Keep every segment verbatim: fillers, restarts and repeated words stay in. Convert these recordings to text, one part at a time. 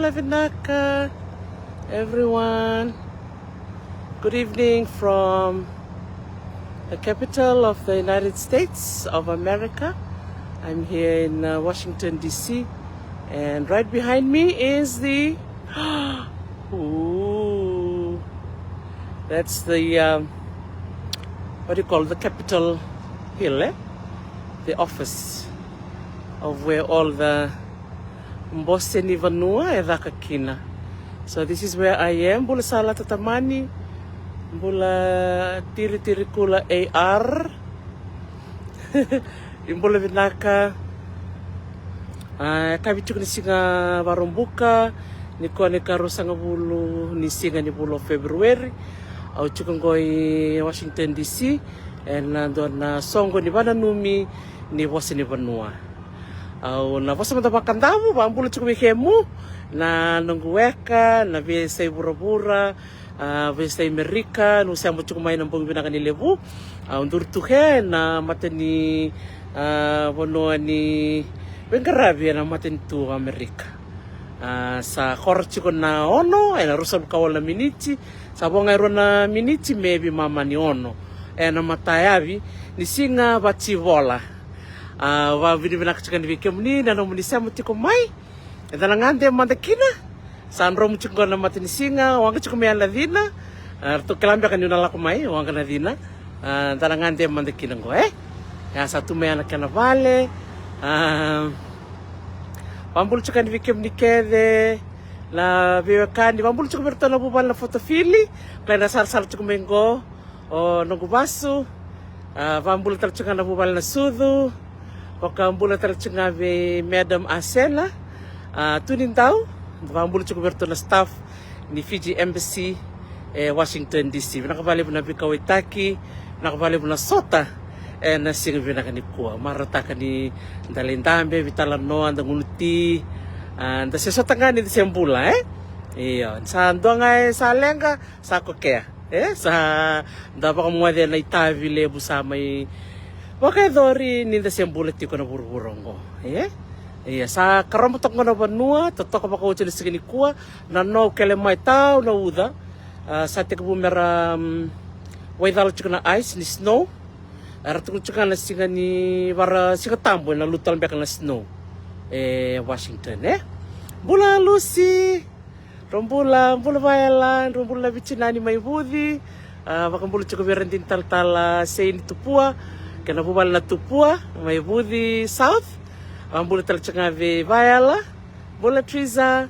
Vinaka, everyone. Good evening from the capital of the United States of America. I'm here in uh, Washington, D C, and right behind me is the ooh, that's the um, what do you call the Capitol Hill, eh? The office of where all the bose ni vanua e caka kina. So this is where I am. Bula Sala Tatamani, bula Tiri Tiri Kula A R. Bula vinaka. A, e kavi tiko ni siga Vakaraubuka, ni kua ni karua sagavulu ni siga ni vula o February. Au tiko qo i Washington D C, ena dua na soqo ni vananumi ni vosa ni vanua. Au na vosa mada vakadavu, vabula tiko vei kemu na noqu weka na veiyasai vuravura, a, veiyasai Amerika, niu sema tiko mai na bogi vinaka ni levu. Au duri tu ke na mata ni a, vanua ni veiqaravi ena matanitu Amerika. A, sa koro tiko na ono ena ruasagavulu ka walu na miniti. Sa vo ga e rua na miniti me veimama ni ono ena matayavi ni siga Vativola. A, vavinavinaka tiko yani vei kemuni na nomuni sema tiko mai. Eda na gade mada kina. Sa dromu tiko qo na matanisiga, waqa tiko mai na cina. A, ratou kila beka niu na lako mai, waqa na cina. A, da na gade mada kina qo, e? Ia sa tu mai na kena vale. A, vabula tiko yani vei kemuni kece na veiwekani, vabula tiko vei ratou na vuvale na Fotofili. Kila na sarasara tiko mai qo. O noqu vasu, a, vakabula tale tiko ga na vuvale na sucu, vakabula tale tiko ga vei Madam Asena, a, Tunidau, vakabula tiko vei iratou na staff ni Fiji Embassy e Washington D C. Vinaka vakalevu na veikauwaitaki, vinaka vakalevu na sota ena siga vinaka nikua. Marautaka ni da lai dabe, veitalanoa, da gunu ti, a, da se sota ga ni da se bula, e? Io, sa dua ga e sa leqa, sa kokea. E, sa da vakamoce na itavi levu sa mai vakayacori ni da se bula tiko na vuravura oqo. E? Ia, sa karoba toka na vanua, totoka vakaoti na siga nikua, na nona kele mai tau na uca, a, sa tekivu mera, mm, waicala tiko na ice ni snow. Era tukuna tiko na siga ni vara, Siga Tabu, ena lutu tale beka na snow e Washington, e? Bula Lucy! Drau bula, bula Vaela, drau bula na vitinani mai Vuci. A, vakabula tiko vei ira dina talatala Seini Tupua kei na vuvale na Tupua mai Vuci South. Vakabula tale tiko ga vei Vaela. Bula Triza.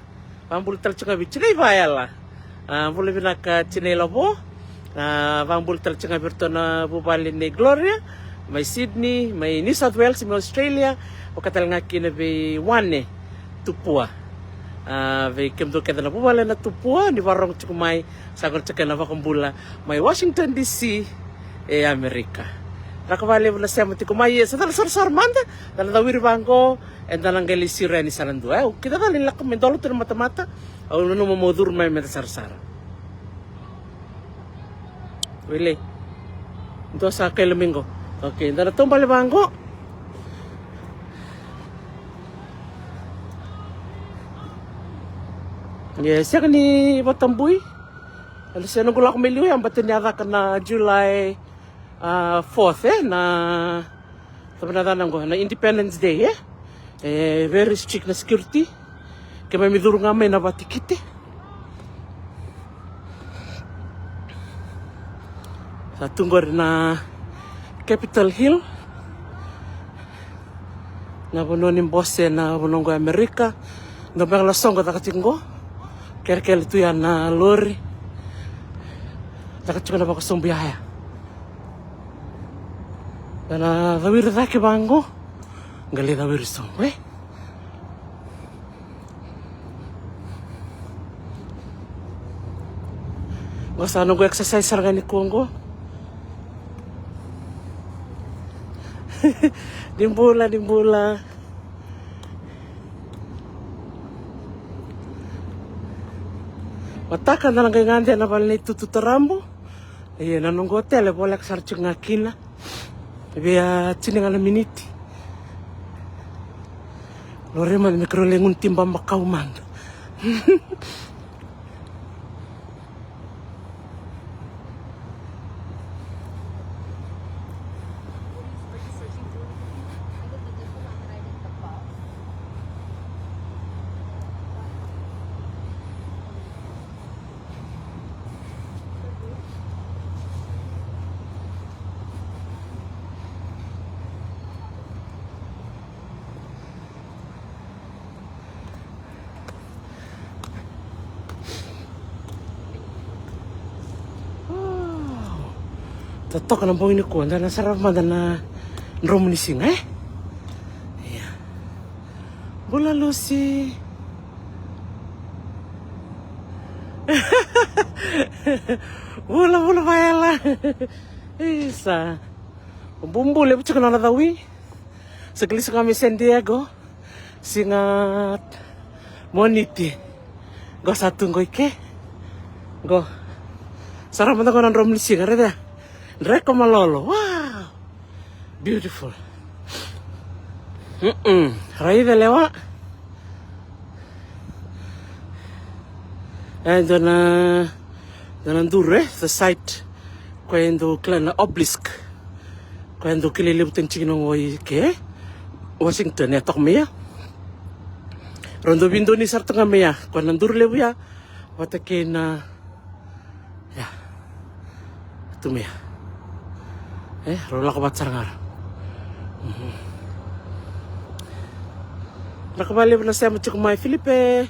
Vakabula tale tiko ga vei tinai Vaela. A, bula vinaka tinai Lavo. A, vakabula tale tiko ga vei iratou na vuvale nei Gloria mai Sydney, mai New South Wales, mai Australia. Vaka tale ga kina vei Wane Tupua. A, vei kemudou kece na vuvale na Tupua ni vakarogo tiko mai, sa gole tiko na vakabula mai Washington D C e Amerika. Vinaka vakalevu na sema tiko mai, e sa cala sarasara mada, da na cawiri vaqo, eda na qai lai siro yani sa na dua, e, au kidacala ni lako mai dolo tu na matamata, au nanuma meu curu mai meda sarasara. Wele. Dua sa kaila mai qo. Okay, da na taubale vaqo. E sega ni vatabui. Ena se noqu lako mai liu ya, baleta ni a caka na July, a, fourth, e, na Cava na yacana oqo, na Independence Day, e? E very strict na security. Keimami curu ga mai na vatikite. Sa tu qori na Capitol Hill. Na vanua ni bose na vanua oqo e Amerika. Dua beka na soqo caka tiko qo. Kelekele tu ya na lori. Caka tiko na vakasobu yaya. Da na cawiri cake vaqo. Qai lai cawiri sobu, e? Qo sa noqu exercise sara ga nikua qo. Ni bula, ni bula. Mataka da na qai gade ena vale nei Tutu Tarabu. Ia, na noqu otela e voleka sara tiko ga kina. Vei a tini ga na miniti. Lori mada me keirau lai gunu ti babakau mada. Totoka na bogi nikua, da na sarava mada na dromu ni siga, e? Ia. Bula Lusi. Bula, bula vayala. Isa. Bubu levu tiko na nona cawi. Sa kilisi ga mai San Diego. Siga Moniti. Qo sa tu qo i ke. Qo. Sara mada qo na dromu ni siga, raica. Dreko malolo. Wow. Beautiful. Mm-mm. Raica lewa. E dua na, dua na duru, e, the site. Koya e dau kila na obelisk. Koya e dau kilai levu tani tiko qo i ke Washington, e toka mai ya. Rau dau veidonui sara tu ga mai ya. Koya na duru levu ya. Vata kei na, ya. Tu mai ya. E, rau lako vata sara ga ra. Mhm. Lako valevu na sema tiko mai Filipe.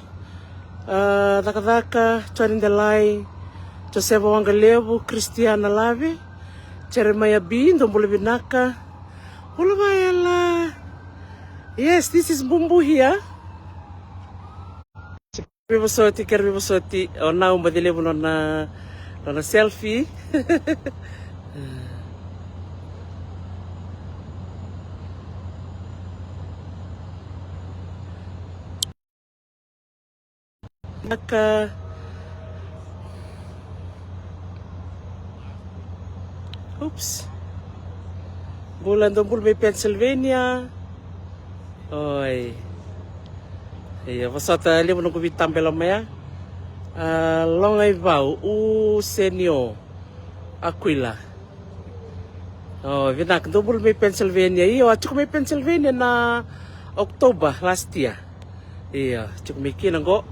A, Cakacaka, Johnny Delai, Josefa Waqalevu, Christiana Lave, Jeremiah B, dou bula vinaka. Bula vayala. Yes, this is Bubu here. Vivosoti, kere vivosoti, o nau baci levu nona, nona selfie. Vinaka. Oops. Bula, dou bula mai Pennsylvania. Oi. Ia, vosota levu noqu veitabela mai ya. A, Logaivau, u Senio Aquila. O, vinaka, dou bula mai Pennsylvania. Io, a tiko mai Pennsylvania na October last year. Io, tiko mai kina qo.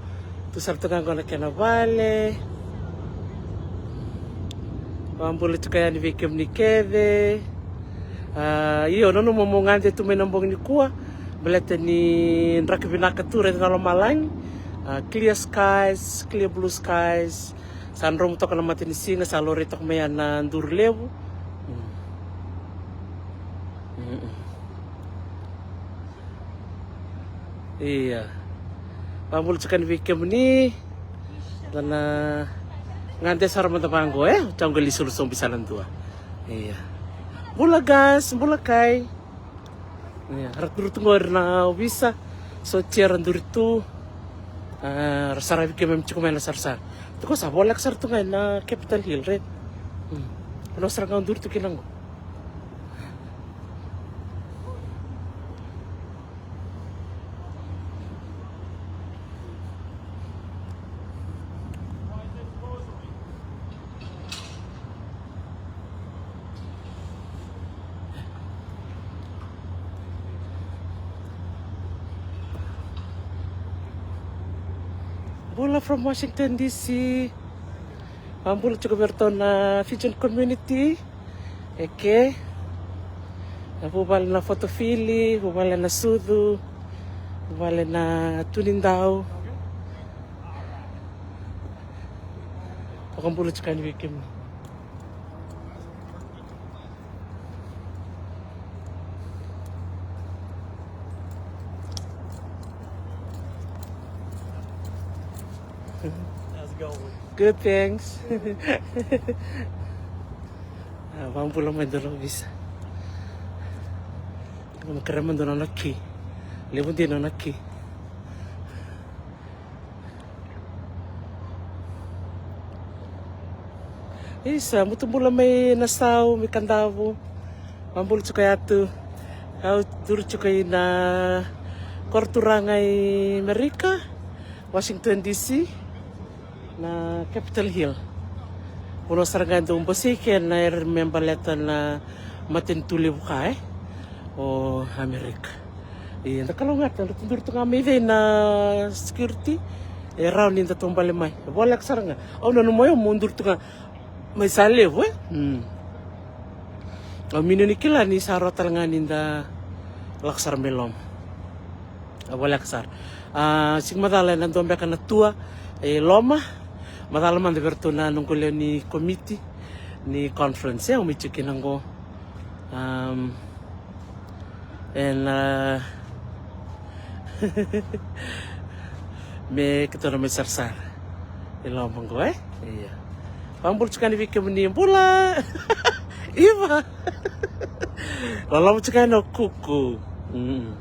Tu sara tu ga qo na kena vale. Vabula tiko yani vei kemuni kece. A, io, nanuma mo gade tu mai na bogi nikua. Baleta ni draki vinaka tu raica na lomalagi. A, clear skies, clear blue skies. Sa dromu toka na mata ni siga, sa laurai toka mai ya na duru levu. Mm. Mm-mm. Ia. Vabula tiko yani vei kemuni. Da na gade sara mada vaqo, e? Tau qali sulusobu sa na dua. Ia. Bula gas, bula kai. Ia, ra duri tu qori na ovisa. So tia ra duri tu. A, ra saravi keimami tiko mai na sarasara. Tiko sa voleka sara tu ga na Capitol Hill, right? Hmm. Vanua sara ga au duri tu kina qo. Bula from Washington D C. Vabula tiko vei iratou na Fijian community. Eke. Na vuvale na Fotofili, vuvale na Sucu, vuvale na Tunidau. Vakabula tiko yani vei kemuni. How's it going? Good, thanks. A, vabula mai dua na ovisa. Mo kerea mada nona ki. Levu dina nona ki. Isa, mutu bula mai Nasau, mai Kadavu. Vabula tiko yatu. Au duri tiko i na koro turaga i Merika. Washington D C, na Capitol Hill. Vanua sara ga e dau basika kina era me baleta na matanitu levu ka, e, o Amerika. Ia da kalougata, da tu duri tu ga mai cei na security. E rawa ni da taubale mai. E voleka sara ga. Au nanuma au mo duri tu ga mai sa levu, e. Mm. Au mini ni kila ni sa rawa tale ga ni da lako sara mai loma. A voleka sara. A, siga macala ena dua beka na tua e loma. Macala mada vei ratou na noqu lewe ni komiti ni conference, e, au mai tiko kina qo. Am, ena, a, me keitou na mai sarasara e loma qo, e. Ia. Vakabula tiko yani vei kemuni, bula. Iva. Loloma tiko yani o Kuku. Mm.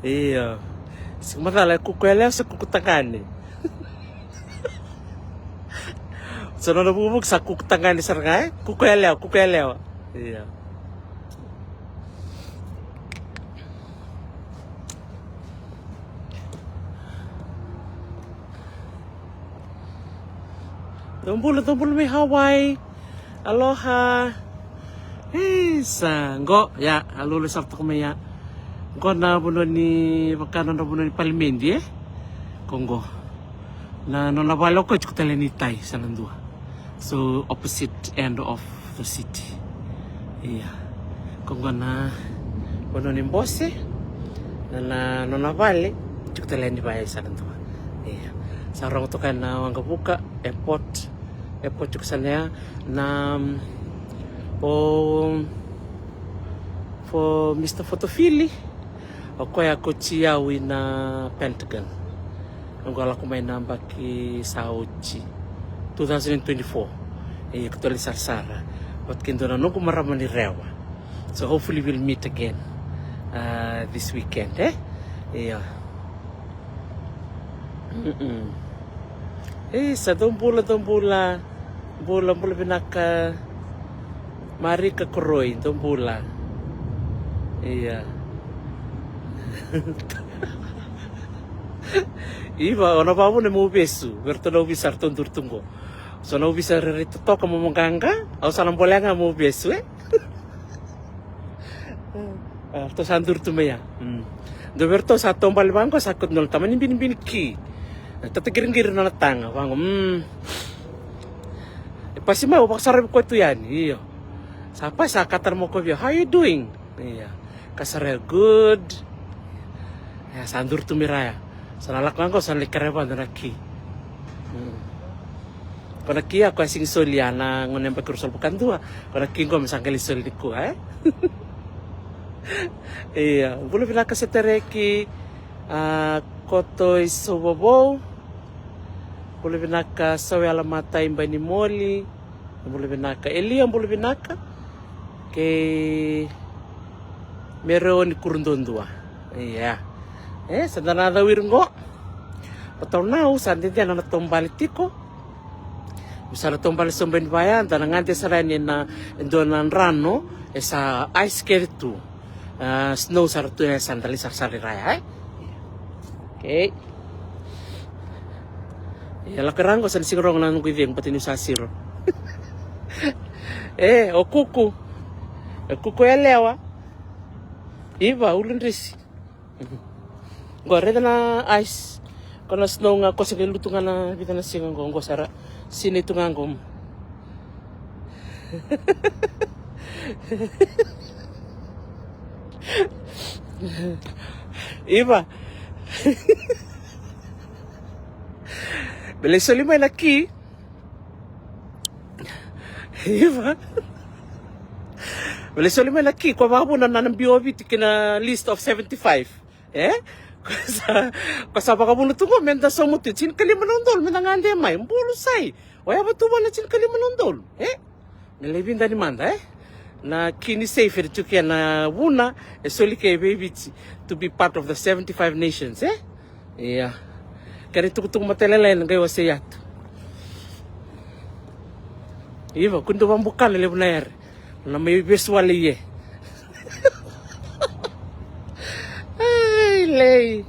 Ia. Siga macala e Kuku yalewa se Kuku tagane? Sa nona vukivuki sa Kuku tagane sara ga, e? Kuku yalewa, Kuku yalewa. Ia. Dou bula, dou bula mai Hawaii. Aloha. Isa, qo, ia, a lolo sara toka mai, ia. Qo na vanua ni, vaka nodra vanua ni palimedi, e? Ko qo. Na nona vale o koya tiko tale ni tai, sa na dua. So, opposite end of the city. Ia. Ko qo na vanua ni bose. Na, na nona vale tiko tale ni vaya, sa na dua. Ia. Sa rogo toka na waqavuka, airport. Airport tiko sa na ya. Na, o, for Mister Fotofili. O koya a kauti au i na Pentagon. Au qai lako mai na yabaki sa oti, two thousand and twenty-four. Ia, keitou lai sarasara vata kei dua na noqu marama ni Rewa. So hopefully we'll meet again, uh, this weekend, e? Ia. Mm-mm. Isa, dou bula, dou bula. Bula, bula vinaka. Marika Koroi, dou bula. Ia. Iva, o na vakavuna meu vesu vei ratou na ovisa ratou duri tu qo. So na ovisa rairai totoka, momoqaqa, au sa na bolea ga meu vesu, e? A, ratou sa duri tu mai ya. Mm. Dua vei ratou sa taubale vaqo, sa kauta na nona tamani binibini ki. Tataqiriqiri na nona taga vaqo. Mm. E pasi mai, au vakasaravi koya tu yani, io. Sa pasi, sa kata na moko vei au, "How you doing?" Ia. Ka sara ya, "Good." Ia, sa duri tu mai ra ya. Sa na lako ga qo, sa na lai kerea vaqo na ki. Mm. Ko na ki ya, ko a sigi soli ya na gauna yabaki ruasagavulu ka dua. Ko na ki qo me sa qai lai soli nikua, e? Ia, bula vinaka Setareki, a, Koto i Sauvavou. Bula vinaka Sauela Matai Bainimoli. Bula vinaka Elia, bula vinaka. Kei Mereoni Kuruduadua. Ia. E, sa da na cau iri qo. Vata na au sa dede na na taubale tiko. Sa na taubale sobu ni vaya, da na gade sara yani na, e dua na drano, e sa ice kece tu. A, snow sara tu, e sa da lai sarasara i ra ya, e? Okay. Ia, lako i ra qo, sa na sega ni rogo na noqu icegu, baleta niu sa siro. E, o Kuku. E Kuku yalewa. Iva, Uludrisi. Qo, raica na ice. Ko na snow ga, ko se qai lutu ga na vica na siga qo, qo sara. Sinai tu ga qo. Iva. Me lai soli mai na ki. Iva. Me lai soli mai na ki, ko vakavuna na, na B O V T ki na list of seventy-five. E? Ko sa, ko sa vakavuna tu qo, me da sauma tu tinikalima na udolu, me da gade mai. Bulu sai. O ya vatu vana tinikalima na udolu. E? Na lai vidani mada, e? Na ki ni safe e tu ke na vuna, e soli ke vei Viti to be part of the seventy-five nations, e? Ia. Kere tukutuku matailalai na qai wasei yatu. Iva, kua ni dau vabukana levu na ere. Na mai vesu wale ie. Ai, lei.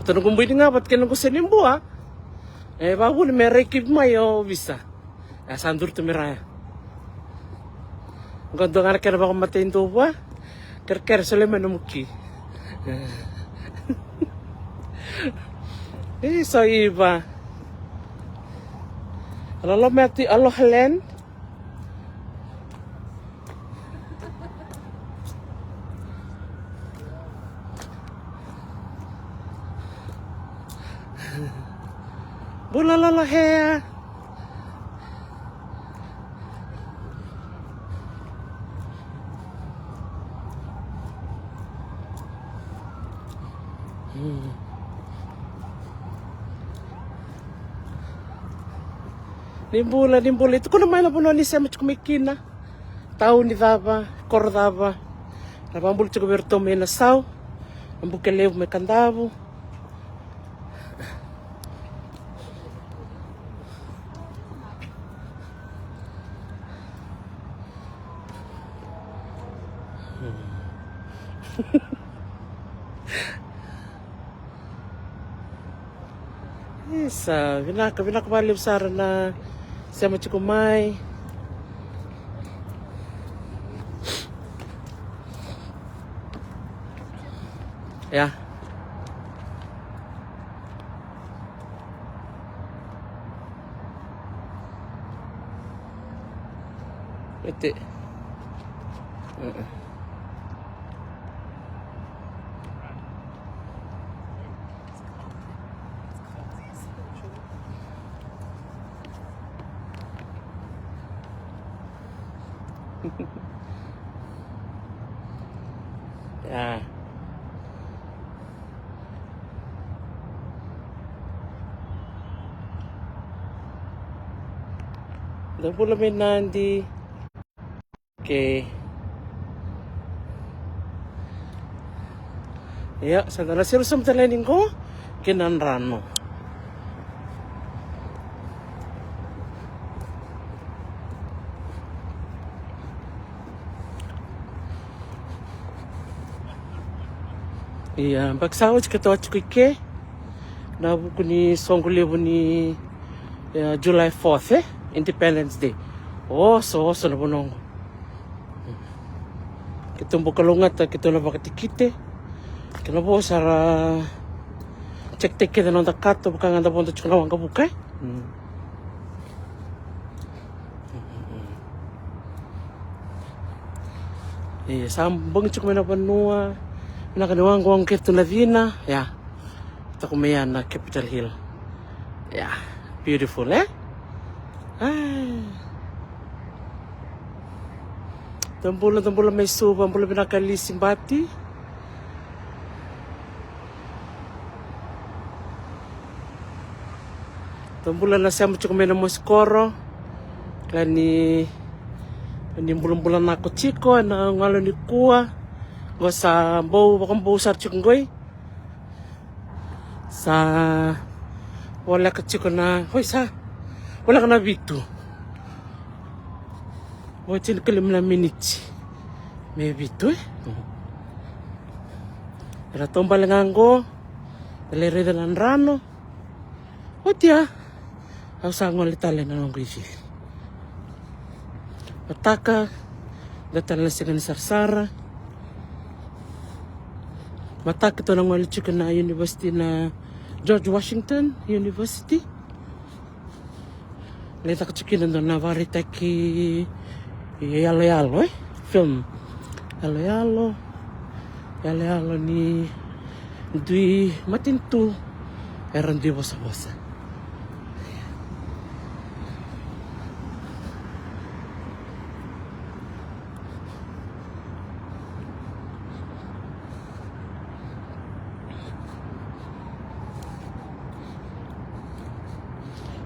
Tau noqu bui ni ga vata kei noqu seni bua. E vavuni me rai kivi mai o visa. E sa duri tu me raya. Qo dua ga na kena vakamatei dou vua. Kerekere sole mai nomu ki. E so iva. Aloha Matthew, aloha Len. Bula lala hea. Ni bula, ni bula. E tukuna mai na vanua ni sema tiko mai kina. Tau ni cava, koro cava. Na vabula tiko vei iratou mai na sau. Na buke levu mai Kadavu. Isa, vinaka, vinaka vakalevu sara na sema tiko mai. Ia. Ete. Ia. Dou bula mai Nadi. Okay. Ia, sa da na siro sobu tale yani qo ki Nadrano. Ia, baki sa oti keitou a tiko i ke. Na vuku ni soqo levu ni, e, July fourth, e, Independence Day. Oso, oso na vanua qo. Keitou bau kalougata, keitou na vakatikite. Kena vo sa ra check-taki kece na noda kato, vaka ga da vodo tiko na waqavuka, e. Mm. E, sa bogi tiko mai na vanua. Vinaka ni waqawaqa kece tu na cina. Ia. Tiko mai ya na Capital Hill. Ia. Beautiful, e? Ai. Dou bula, dou bula mai Suva, bula vinaka Lisi Bati. Dou bula na sema tiko mai na mosi koro. Kila ni, ni bulabula nako tiko ena galu ni kua. Qo sa bau, vakabau sara tiko qoi. Sa voleka tiko na, oi sa voleka na vitu. Vo tinikalima na miniti me vitu, e. Era taubale ga qo, da lai raica Nadrano. Oti ya, au sa gole tale na noqu icili. Mataka, da tale na siga ni sarasara. Mataka tou na gole tiko na university na George Washington University. Lai caka tiko kina dua na vakaraitaki yaloyalo, e? Film. Yaloyalo. Yaloyalo ni dui matanitu era dui vosavosa.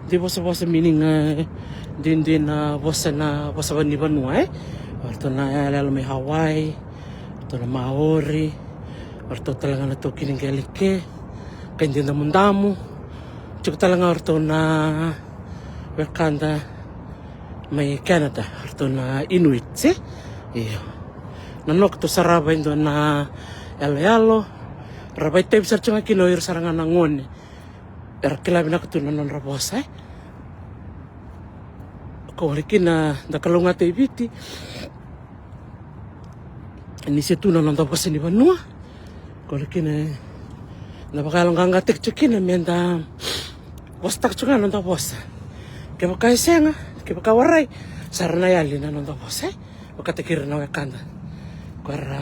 Dui vosavosa meaning, e, duidui na vosa, na vosa ni vanua, e. O ratou na yaloyalo mai Hawaii, o ratou na Maori, o ratou tale ga na taukei ni qele ke, kai Dui Damudamu. Tiko tale ga o ratou na wekada mai Canada, o ratou na Inuit, e? Io. Na noqu tou sarava e dua na yaloyalo, Ra vakaitavi sara tu ga kina o ira sara ga na gone era kila vinaka tu na nodra vosa, e. Ko wale kina da kalougata i Viti, ni se tu na noda vosa ni vanua. Ko wale kina da vakayaloqaqataki tu kina me da vosataka tu ga na noda vosa. Kevaka e sega, kevaka warai, sa ra na yali na noda vosa, e. Vakataki ira na wekada ko ra,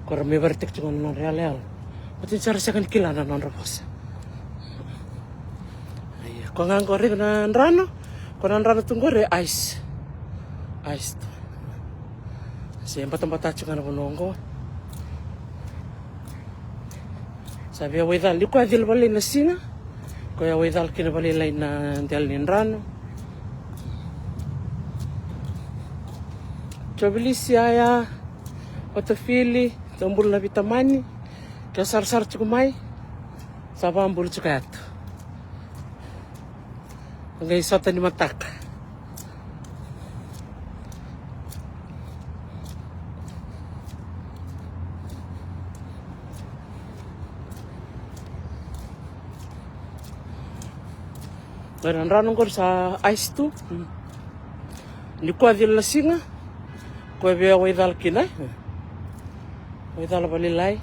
ko ra mai vakaraitaki tu ga na nodra iyaloyalo. Oti ni sa ra sega ni kila na nodra vosa. Ia, ko ga qori na drano, ko na drano tu qori e ice. Ice tu. Se batabata tu ga na vanua qo. Sa via waicala, ni koya cila valai na siga. Koya waicala kina valailai na dela ni drano. Jovilisi yaya, Otafili, tou bula na vitamani. Ke sarasara tiko mai, sa vabula tiko yatu. Qai sota ni mataka. Qai na drano qori sa ice tu. Ni koya cila na siga. Koya via waicala kina, e. Waicala valailai.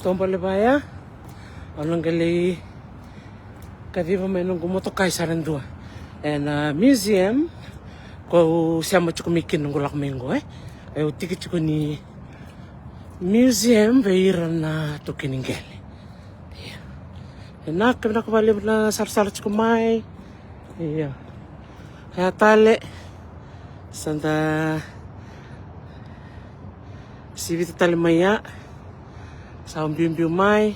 Toba levu ya. Au na qai lai kaciva mai noqu motoka e sara dua ena museum. Ko au sema tiko mai kina noqu lako mai qo, e. Au tiki tiko ni museum vei ira na taukei ni qele. Ia. Vinaka, vinaka vakalevu na sarasara tiko mai. Ia. Ia tale. Sa da sivita tale mai ya. Sa biubiu mai.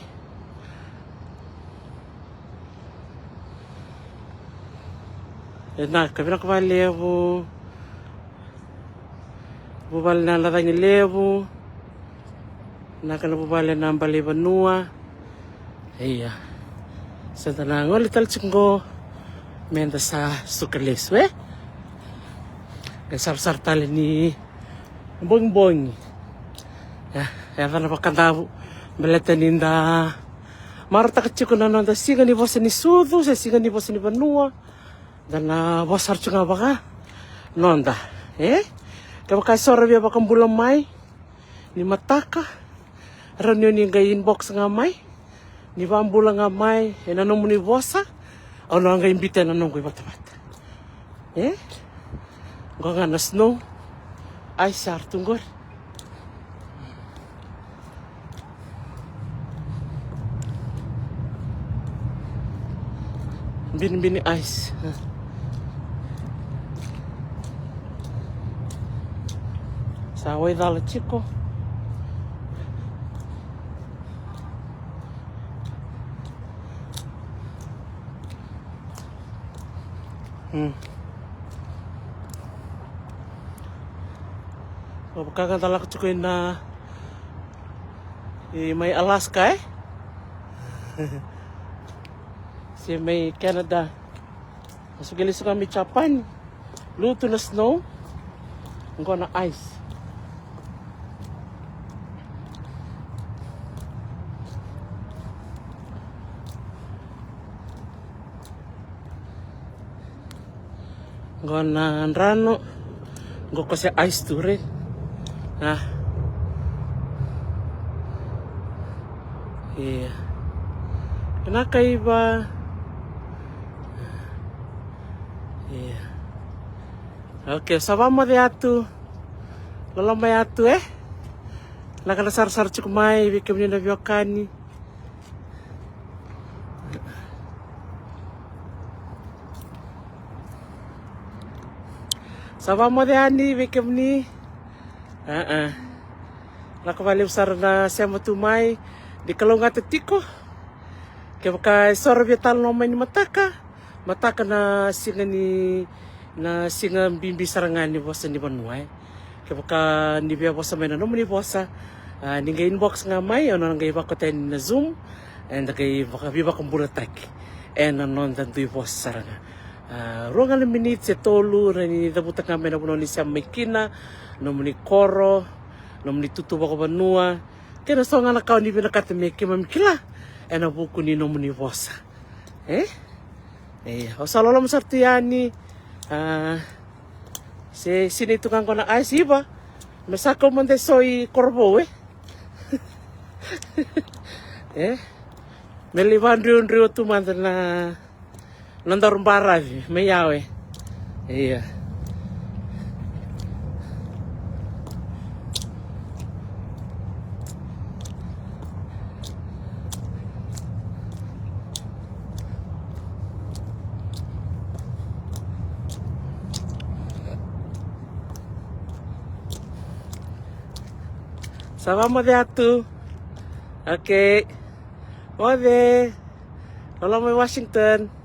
Vinaka, vinaka vakalevu. Vuvale na Lacagi Levu. Vinaka na vuvale na bale i vanua. Ia. Sa da na gole tale tiko qo. Me da sa suka lesu, e. Qai sarasara tale ni bogibogi. Ia, yaco na vakadavu. Baleta ni da marautaka tiko na noda siga ni vosa ni sucu, se siga ni vosa ni vanua. Da na vosa sara tu ga vaka noda, e? Kevaka e so ra via vakabula mai ni mataka, rawa ni o ni qai inbox ga mai, ni vakabula ga mai ena nomuni vosa, au na qai biuta ena noqu ivatavata. E? Qo ga na snow, ice sa tu qori. Binibini ice. Sa waicala tiko. Hmm. Vaka ga da lako tiko ina, i mai Alaska, e? Se mai Canada. Sa qai lesu ga mai Japan. Lutu na snow. Qo na ice. Qo na drano. Qo ko se ice tu, right? A. Ia. Vinaka Iva. Ia. Okay, sa vakamoce yatu. Loloma yatu, e? Lako na sarasara tiko mai vei kemuni na veiwekani. Sa vakamoce yani vei kemuni. A, a. Vinaka vakalevu sara na sema tu mai, ni kalougata tiko. Kevaka e so era via talanoa mai ni mataka, mataka na siga ni, na siga bibi sara ga ni vosa ni vanua, e. Kevaka ni via vosa mai na nomuni vosa, a, ni qai inbox ga mai, au na qai vakota yani na Zoom, eda qai vaka, veivakabulataki ena noda dui vosa sara ga. A, rua ga na miniti se tolu, rawa ni cavuta ga mai na vanua ni sema mai kina, nomuni koro, nomuni tutu vakavanua, kei na so ga na ka o ni vinakata me keimami kila ena vuku ni nomuni vosa. E? Ia, au sa loloma sara tu yani. A, se sinai tu ga qo na ice, Iva, me sa kau mada e so i Korovou, e? E? Me lai vadriudriu tu mada na, na daru baravi me yawe. Ia. Sa vakamoce tu. Okay. Moce. Loloma mai Washington.